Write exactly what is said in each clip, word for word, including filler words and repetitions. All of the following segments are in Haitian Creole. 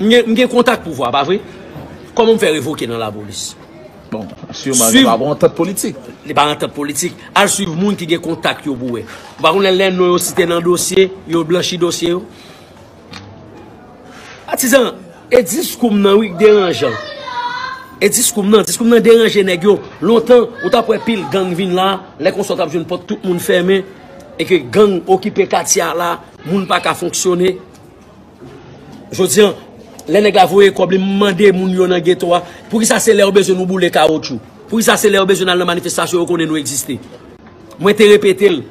M gen, m gen kontak pouvwa, pa vre? Kòman m fè revoke nan lapolis? Bon, siman li pa antant politik. Li pa antant politik. Al swiv moun ki gen kontak yo pou wè. Ou pa konnen lè non yo site nan dosye, yo blanchi dosye yo? Patizan, e diskou m nan wi k deranjan. E diskou m nan, diskou m nan deranje nèg yo. Lontan, ou t ap wè pil gang vin la, lè konsa w t ap jwenn pòt tout moun fèmen, e ke gang okipe katye a la, moun pa ka fonksyone. Jodi an, lè nèg la voye kòb li, m mande moun yo nan geto a, poukisa se lè yo bezwen nou boule kawotchou? Poukisa se lè yo bezwen n al nan manifestasyon yo konnen nou egziste? Mwen te repete l,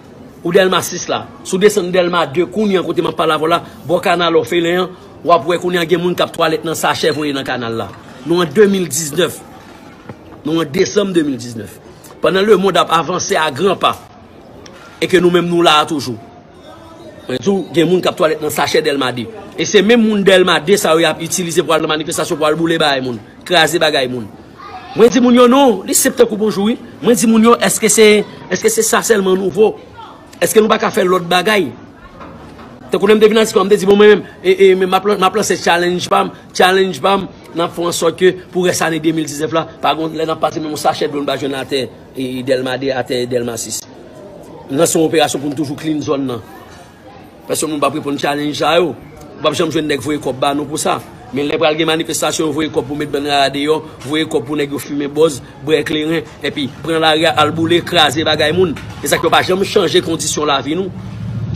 ou Dèlma sis la, si w desann Dèlma de kounye an kote m ap pale avè w la, bò kanal òfelen an, w ap wè kounye an gen moun k ap twalèt nan sachè voye nan kanal la. Nou an de mil diznèf. Nou an desanm de mil diznèf. Pandan lemonn ap avanse a gran pa, e ke nou menm nou la a toujou. Mwen di w, gen moun k ap twalèt nan sachè Dèlma de. E se menm moun Dèlma de sa yo y ap itilize pou al nan manifestasyon, pou al boule bagay moun, kraze bagay moun. Mwen di moun yo non, li senp tankou bonjou wi. Mwen di moun yo, èske se, èske se sa sèlman nou vo? Èske nou pa ka fè lòt bagay? Tankou lè m te vin nan diskò, m te di, bon, mwen menm, e, e, men m ap lan- m ap lanse challenge pa m, challenge pa m, n ap fè an sòt ke pou rès ane de mil diznèf la, pa gon lè n ap pase menm yon sachè dlo n pa jwenn atè e, Dèlma de atè Dèlma sis. N lanse yon operasyon pou n toujou clean zòn nan. Pèsonn moun p ap reponn challenge sa yo. Ou p ap janm jwenn nèg voye kòb ba nou pou sa. Men lè pral gen manifestasyon, yo voye kòb pou met bann rara deyò, voye kòb pou nèg yo fimen bòz, bwè kleren, epi pran lari a, al boule, kraze bagay moun. E sa k fè yo pa janm chanje kondisyon lavi nou.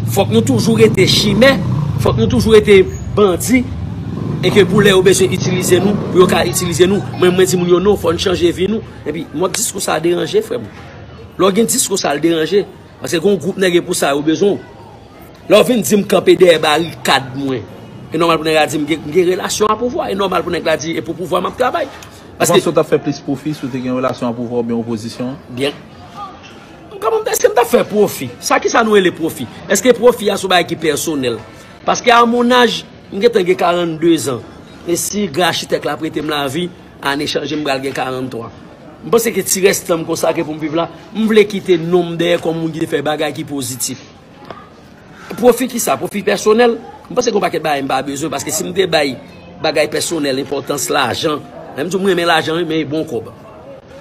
Fòk nou toujou rete chimè, fòk nou toujou rete bandi, e ke pou lè yo bezwen itilize nou, pou yo ka itilize nou. Mwen, mwen di moun yo non, fò n chanje vi nou. Epi, mòd diskou sa a deranje, frè m. Lè w gen diskou sa a, l deranje. Paske gen yon gwoup nèg e pou sa yo bezwen w. Lè w vin di m kanpe dèyè barikad mwen, e nòmal pou nèg la di m gen, m gen relasyon a pouvwa. E nòmal pou nèg la di e pou pouvwa m ap travay. Ou panse w t ap fè plis pwofi si w te gen relasyon a pouvwa oubyen opozisyon an? Byen. M ka, èske m t ap fè pwofi? Sa ki sa nou rele pwofi? Èske pwofi a se yon bagay ki pèsonèl? Paske a mon âge, m gentan gen karannde zan. E si Gra Achitèk la prete m lavi, an echanj m pral gen karanntwa. M panse ke ti rès tan m konsakre pou m viv la, m vle kite non m dèyè kòm moun ki te fè bagay ki pozitif. Pwofi ki sa? Pwofi pèsonèl? M panse gen yon pakèt bagay m pa bezwen, paske si m te bay bagay pèsonèl enpòtans, lajan, men m di w m renmen lajan wi, men e bon kòb.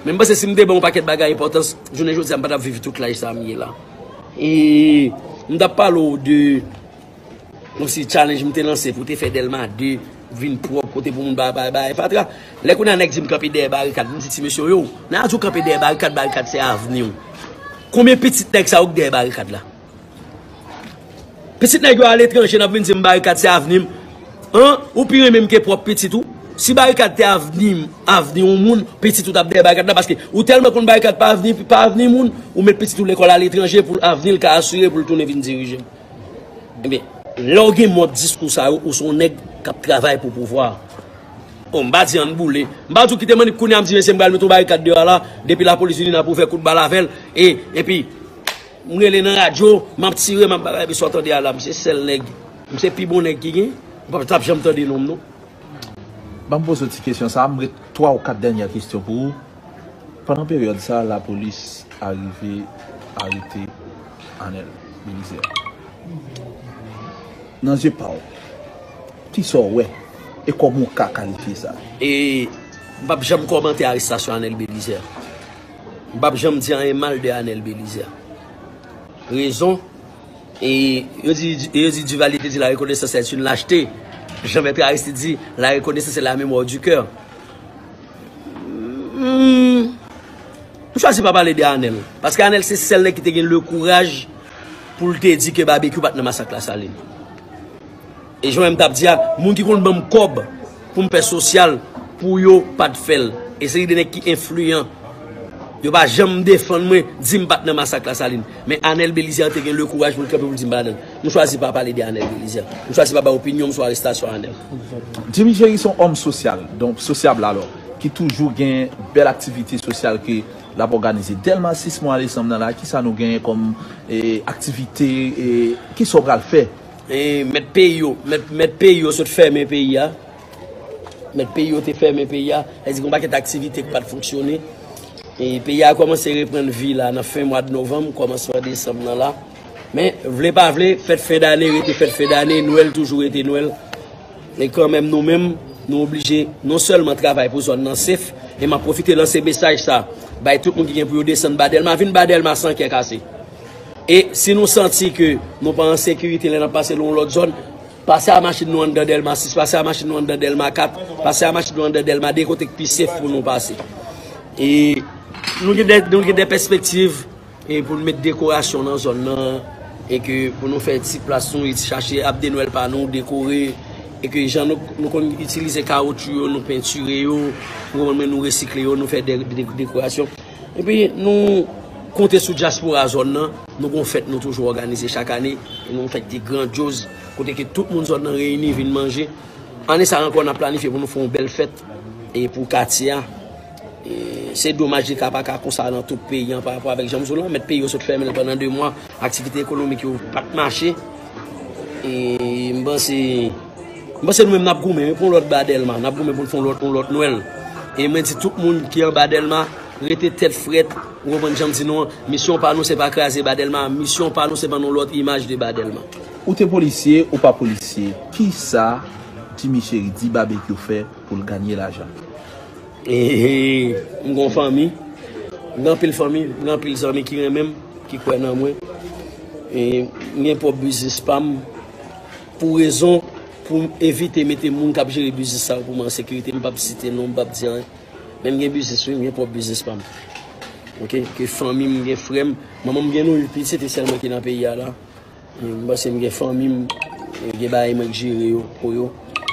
Men m panse si m te bay yon pakèt bagay enpòtans, jounen jodi a m pa t ap viv tout laj sa m ye la. E m t ap pale w de yon seri challenge m te lanse pou te fè Dèlma de vin pwòp, kote pou moun bay, bay, bay fatra. Lè kounye a nèg di m kanpe dèyè barikad, m di ti mesye yo, nan radyo kanpe dèyè barikad, barikad se avni w. Konbyen pitit nèg sa yo k dèyè barikad la? Pitit nèg yo aletranje, n ap vin di m barikad se avni m. An, ou pi renmen m ke pwòp pitit ou? Si barikad te avni m, avni yon moun, pitit ou t ap dèyè barikad la, paske ou tèlman konn barikad pa avni, pa avni moun, ou met pitit ou lekòl aletranje pou avni l ka asire pou l tounen vin dirije. Ebyen, lè w gen mòd diskou sa yo, ou se yon nèg k ap travay pou pouvwa. O, m pa di ann boule. M pa di w kite mannik kounye a, m di mesye m pral met yon barikad deyò a la, depi lapolis vini n ap ouvè kout bal avè l, e, epi, m rele nan radyo, m ap tire, m ap bagay, epi sa w tande a la, m se sèl nèg, m se pi bon nèg ki gen, ou pa t ap janm tande non m non. Ban m poze w ti kesyon sa a, m ret twa ou kat dènye kesyon pou ou. Pandan peryòd sa a, lapolis arive arete Anèl Belizè. Nan zye pa w, kisa w wè e kòman w ka kalifye sa? E m p ap janm kòmante arestasyon Anèl Belizè. M p ap janm di anyen mal de Anèl Belizè. Rezon, e yo di, yo di Duvalier te di la reconnaissance est une lâcheté. Jean Bertrand Aristide di la reconnaissance est la mémoire du cœur. Hmm, m chwazi pa pale de Anèl. Paske Anèl se sèl nèg ki te gen le kouraj pou l te di ke Babekyou pa t nan masak Lasalin. E jan m t ap di a, moun ki konn ban m kòb pou m fè sosyal pou yo pa t fè l. E seri de nèg ki enfliyan, yo pa janm defann mwen, di m pa t nan masak Lasalin. Men Anèl Belizè te gen le kouraj pou l kanpe pou l di m pa ladan l. M chwazi pa pale de Anèl Belizè. M chwazi pa bay opinyon m sou arestasyon Anèl. Jimmy Jerry se yon òm sosyal, donk sosyab la alò, ki toujou gen bèl aktivite sosyal ke l ap òganize. Dèlma sis mwa desanm nan la, kisa nou genyen kòm e, aktivite, e, kisa w pral fè? E, mèt peyi yo, mèt, mèt peyi yo sot fèmen peyi a. Mèt peyi yo te fèmen peyi a. Sa vle di gen yon pakèt aktivite ki pa t fonksyone. E peyi a kòmanse reprann vi la nan fen mwa de novanm, kòmansman desanm nan la. Men, vle pa vle, fèt fen dane rete fèt fen dane, Nwèl toujou rete Nwèl. E kanmenm nou menm, nou oblije non sèlman travay pou zòn nan sef, e m ap pwofite lanse mesaj sa bay tout moun ki gen pou yo desann ba Dèlma, vin ba Dèlma san kè kase. E si nou santi ke nou pa an sekirite lè n ap pase nan yon lòt zòn, pase a machin nou anndan Dèlma sis, pase a machin nou anndan Dèlma kat, pase a machin nou anndan Dèlma de kote k pi sef pou nou pase. E nou gen de, nou gen de pèspektiv e pou n met dekorasyon nan zòn nan, e ke pou nou fè ti plas nou, e ti chache ab de Nwèl pa nou dekore, e ke jan nou, nou konn itilize kawotchou yo, nou pentire yo, nou konprann, nou resikle yo, nou fè de, de, dekorasyon. Epi nou konte sou dyaspora zòn nan, nou gon fèt nou toujou òganize chak ane, e nou fèt ki grandyoz, kote ke tout moun zòn nan reyini, vin manje. Ane sa a ankò, n ap planifye pou nou fè yon bèl fèt e pou katye a. E se domaj li ka pa ka konsa nan tout peyi an pa rapò avèk jan m di w lan. Mèt peyi yo sot fèmen l pandan de mwa, aktivite ekonomik yo pa t mache. E m panse, m panse nou menm n ap goumen wi pou yon lòt ba Dèlma, n ap goumen pou n fè yon lòt, yon lòt Nwèl. E mwen di tout moun ki anba Dèlma, rete tèt frèt, ou konprann jan m di nou an. Misyon pa nou se pa kraze ba Dèlma, misyon pa nou se vann yon lòt imaj de ba Dèlma. Ou te polisye, ou pa polisye, kisa Jimmy Cheri di Babekyou fè pou l ganye lajan? E, m gon fanmi, m gen anpil fanmi, m gen anpil zanmi ki renmen m, ki kwè nan mwen. E, m gen pwòp biznis pa m. Pou rezon, pou m evite mete moun k ap jere biznis sa yo pou mwen an sekirite, m p ap site non, m p ap di anyen. Men m gen biznis wi, m gen pwòp biznis pa m. Oke, ke fanmi m, m gen frè m, manman m gen nou pitit e sè mwen ki nan peyi a la. M panse m gen fanmi m, gen bagay mwen k jere yo pou yo.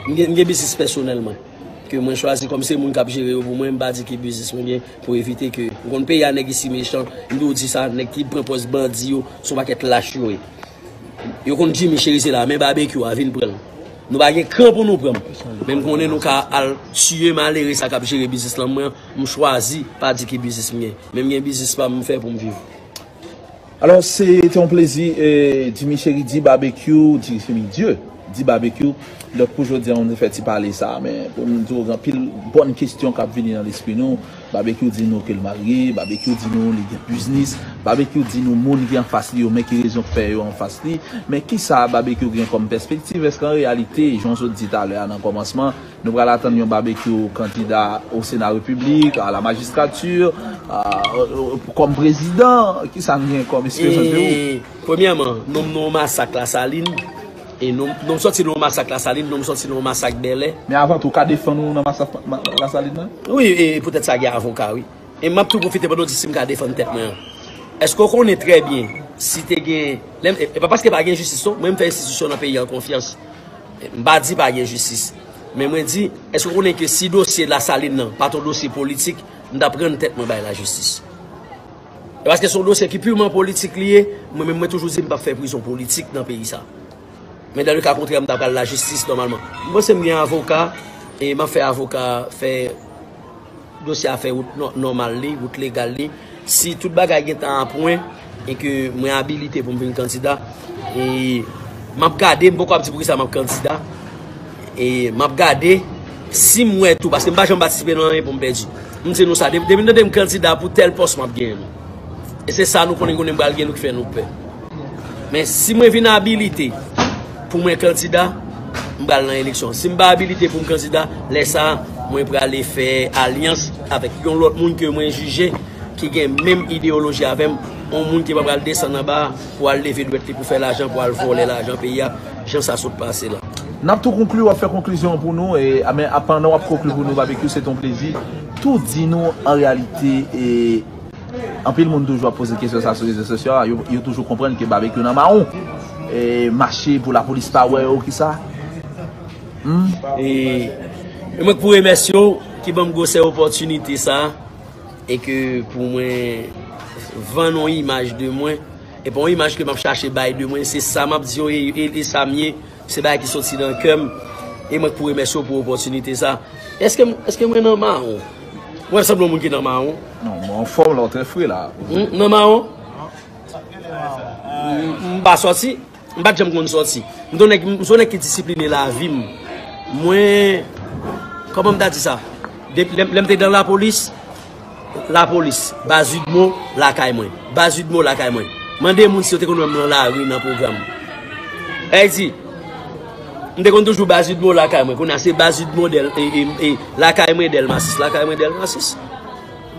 M gen, m gen biznis pèsonèl mwen. Ke mwen chwazi kòm se moun k ap jere yo pou mwen, m pa di ki biznis mwen gen pou evite ke, m konn peyi a nèg isi mechan, m toujou di sa, nèg ki pran pòz bandi yo, se yon pakèt lach yo ye. Yo konn Jimmy Cheri se la, men Babekyou a vin pran l. Nou pa gen kran pou nou pran m. Men m konnen nou ka al tiye malere sa k ap jere biznis lan mwen, m chwazi pa di ki biznis m gen. Men m gen biznis pa m, m fè pou m viv. Alò, se te yon plezi, e, Jimmy Cheri di Babekyou, di Jimmy Dieu, di Babekyou. Donk, pou jodi a, nou te fè ti pale sa, men pou m di w, gen anpil bòn kesyon k ap vini nan lespri nou. Babekyou di nou ke l marye, Babekyou di nou li gen biznis, Babekyou di nou moun ki anfas li yo, men ki rezon k fè yo anfas li. Men kisa Babekyou gen kòm pèspektiv? Èske an reyalite, jan w sot di talè a nan kòmansman, nou pral atann yon Babekyou kandida o Sena Repiblik, a la majistrati, a, kòm prezidan? Kisa n gen kòm esperans de ou? E, premyèman, non m nan yon masak Lasalin. E non, non m sòti nan yon masak Lasalin, non m sòti nan yon masak Bèlè. Men avan tou, w ka defann ou nan masak ma-, Lasalin nan? Wi, e poutèt sa gen avoka, wi. E m ap tou pwofite pandan w di si m ka defann tèt mwen an. Èske w konnen trè byen si te gen, lè m, e, e pa paske pa gen jistis non, mwen m fè enstitisyon nan peyi an konfyans. M pa di pa gen jistis. Men mwen di, èske w konnen ke si dosye Lasalin nan pa t yon dosye politik, m t ap rann tèt mwen bay lajistis? E paske se yon dosye ki piman politik li ye, mwen menm mwen toujou di m p ap fè prizon politik nan peyi sa. Men dan le ka kontrè, m ta pral lajistis nòmalman. M panse m gen avoka, e m ap fè avoka fè dosye a fè wout nò-, nòmal li, wout legal li. Si tout bagay gentan a pwen, e ke mwen abilite pou m vin kandida, e m ap gade, m poko ap di poukisa m ap kandida. E m ap gade si m wè tou, paske m pa janm patisipe nan anyen pou m pèdi. M di nou sa, de-, depi n tande m kandida pou tèl pòs, m ap genyen nou. E se sa nou konnen, konnen m pral gen nou ki fè nou pè. Men si mwen vin abilite pou mwen kandida, m pral nan eleksyon. Si m pa abilite pou m kandida, lè sa a, mwen prale fè alyans avèk yon lòt moun ke mwen jije ki gen menm ideyoloji avè m, yon moun ki pa pral desann anba pou al leve dwèt li pou fè lajan, pou al vòlè lajan peyi a, jan sa sot pase la. N ap tou konkli, w ap fè konklizyon pou nou, e, a, men, a, pandan w ap konkli pou nou, Babekyou, se t on plezi. Tou di nou, an reyalite, e, anpil moun toujou ap poze kesyon sa sou rezo sosyo a, yo, yo toujou konprann ke Babekyou nan mawon. E, mache pou lapolis pa wè yo, kisa? Hmm? E, e mwen k pou remèsye w, ki ban m gwosè opòtinite sa, e ke pou mwen vann yon imaj de mwen, e pa yon imaj ke m ap chache bay de mwen, se sa m ap di yo, e, e, e sa m ye, se bagay ki soti nan kè m, e mwen k pou remèsye w pou opòtinite sa. Èske m, èske mwen nan mawon? Mwen sanble yon moun ki nan mawon. Non, mwen anfòm la, w trè fre la. Hmm, nan mawon? M, m pa sòti, m pa t janm konn sòti. M t on nèg, m t on nèg ki disipline lavi m. Mwen, kòman m ta di sa? Depi lè, lè m te nan lapolis, lapolis, baz Udmo, lakay mwen. Baz Udmo, lakay mwen. Mande moun si yo te konn wè m nan lari, nan pwogram. Sa vle di, M te konn toujou Baz Udmo lakay mwen. Kounye a se Baz Udmo Dèl, e, e, e, lakay mwen Dèlma sis, lakay mwen Dèlma sis.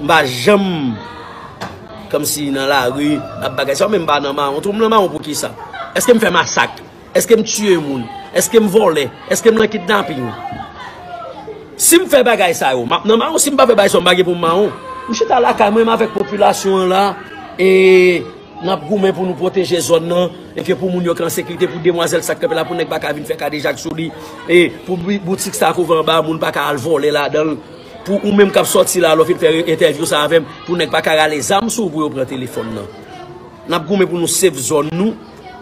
M pa janm kòmsi nan lari, ap bagay sa, men m pa nan mawon. Tou m nan mawon pou kisa? Èske m fè masak? Èske m tiye moun? Èske m vòlè? Èske m nan kidnaping? Si m fè bagay sa yo, m ap nan mawon. Si m pa fè bagay sa yo, m pa gen pou m mawon. M chita lakay mwen, m avèk popilasyon an la. E N ap goumen pou nou pwoteje zòn nan, e ke pou moun yo ka an sekirite, pou demwazèl sa k kanpe la, pou nèg pa ka vin fè kadejak sou li, e pou bi-, boutik sa k ouvè anba, moun pa ka al vòlè ladan l, pou ou menm k ap sòti la, lè w fin fè entèvyou sa avè m, pou nèg pa ka rale zam sou ou pou yo pran telefòn nan. N ap goumen pou nou save zòn nou,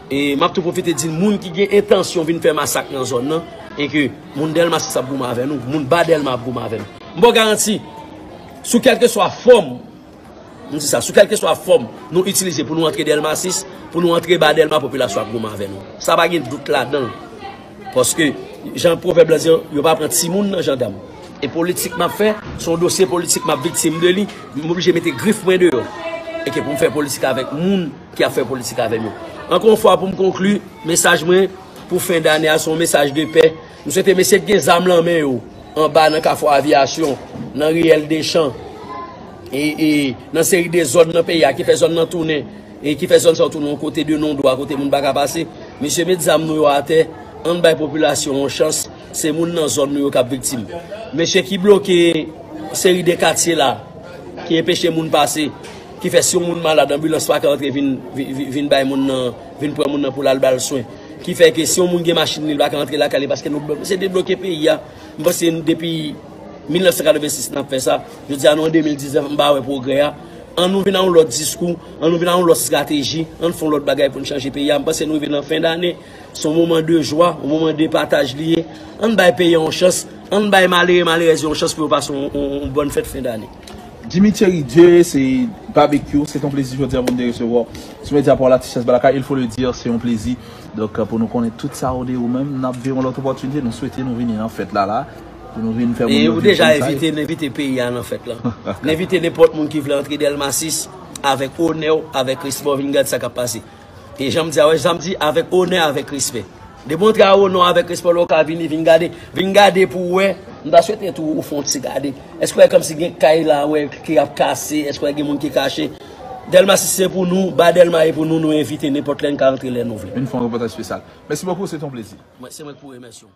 e m ap tou pwofite di n moun ki gen entansyon vin fè masak nan zòn nan, e ke moun Dèlma sis ap goumen avè nou, moun Ba Dèlma ap goumen avè nou. M ba w garanti, sou kèlkeswa fòm, M di sa, sou kèlkeswa fòm nou itilize pou nou antre Dèlma sis, pou nou antre Ba Dèlma, popilasyon ap goumen avè nou. Sa pa gen dout ladan l. Paske, jan pwovèb la di, yo pa pran timoun nan jandam. E politik m ap fè, se yon dosye politik m ap viktim de li, m oblije mete grif mwen deyò. E ke pou m fè politik avèk moun ki ap fè politik avè m yo. Ankò yon fwa, pou m konkli, mesaj mwen, pou fen dane a, se yon mesaj de pè. M swete mesye k gen zam lan men yo, anba nan Kafou Aviyasyon, nan riyèl Dechan, e, e nan seri de zòn nan peyi a ki fè zòn nan tounen, e ki fè zòn sa yo tounen yon kote de non dwa, kote moun pa ka pase. Mesye, met zam nou yo atè, ann bay popilasyon yon chans, se moun nan zòn nou yo k ap viktim. Mesye ki bloke seri de katye la, ki enpeche moun pase, ki fè si yon moun malad, anbilans pa ka antre vin, vin, vin, vin bay moun nan, vin pran moun nan pou l al ba l swen. Ki fè ke si yon moun gen machin li, li pa ka antre lakay li paske nou blo-, se debloke peyi a. M panse n-, depi mil nèf san katrevensis n ap fè sa. Jodi a nou an de mil diznèf, m pa wè pwogrè a. An nou vin a yon lòt diskou, an nou vin a yon lòt estrateji, an n fè yon lòt bagay pou n chanje peyi a. M panse nou rive nan fen dane. Se yon moman de jwa, yon moman de pataj li ye. Ann bay peyi a yon chans, ann bay malere, malerèz yo yon chans pou yo pase yon, yon, yon bòn fèt fen dane. Jimmy Thierry Dieu, se Babekyou, se yon plezi jodi a pou m te resevwa w sou medya pa w la, Tichès Balaka, il faut le dire, se yon plezi. Donk, pou nou konnen tout sa w de ou menm, n ap veye yon lòt opòtinite, nou swete nou vini nan fèt la, la, pou nou vin fè moun yo viv sa. E ou deja envite n envite peyi a nan fèt la. N envite nenpòt moun ki vle antre Dèlma sis avèk onè w, avèk respè w, vin gad sa k ap pase. E jan m di a, wè, jan m di, avèk onè, avèk respè. Depi w antre a onè w, avèk respè w, lè w ka vini, vin gade, vin gade pou w wè. M ta swete tou ou fè yon ti gade. Èske w wè kòmsi gen kay la, wè, ki ap kase? Èske w wè gen moun ki kache? Dèlma sis se pou nou, Ba Dèlma e pou nou, nou envite nenpòt lè n ka antre lè nou vle. Vin fè yon repòtaj espesyal. Mèsi bokou, se te yon plezi. Mwen, se mwen ki pou remèsye w.